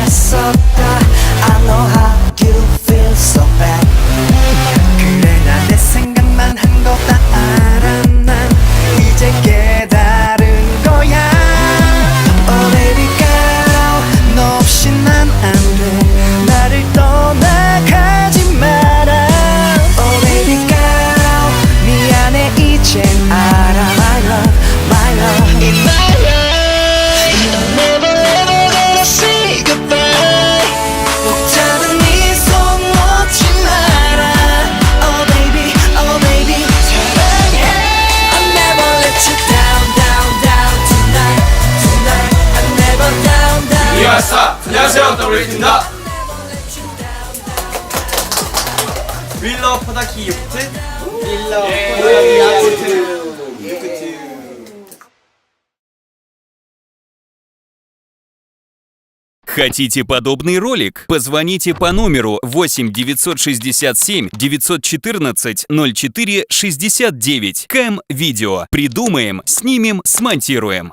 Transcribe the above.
했었다 I know how you feel so bad 그래 나 내 생각만 한 거 다 알아 난 이제 깨달은 거야 Oh baby girl 너 없이 난 안돼 나를 떠나가지 마라 Oh baby girl 미안해 이젠 알아 My love my love In my life Never ever gonna say goodbye 꼭 잡은 네 손 놓지 마라 Oh baby oh baby 사랑해 I'll never let you down down down tonight tonight I'm never down down 이하사 안녕하세요 더블유입니다. 윌러 포다키 요트 윌러 포다키 요트 Хотите подобный ролик? Позвоните по номеру 8 967 914 04 69. Кэм Видео. Придумаем, снимем, смонтируем.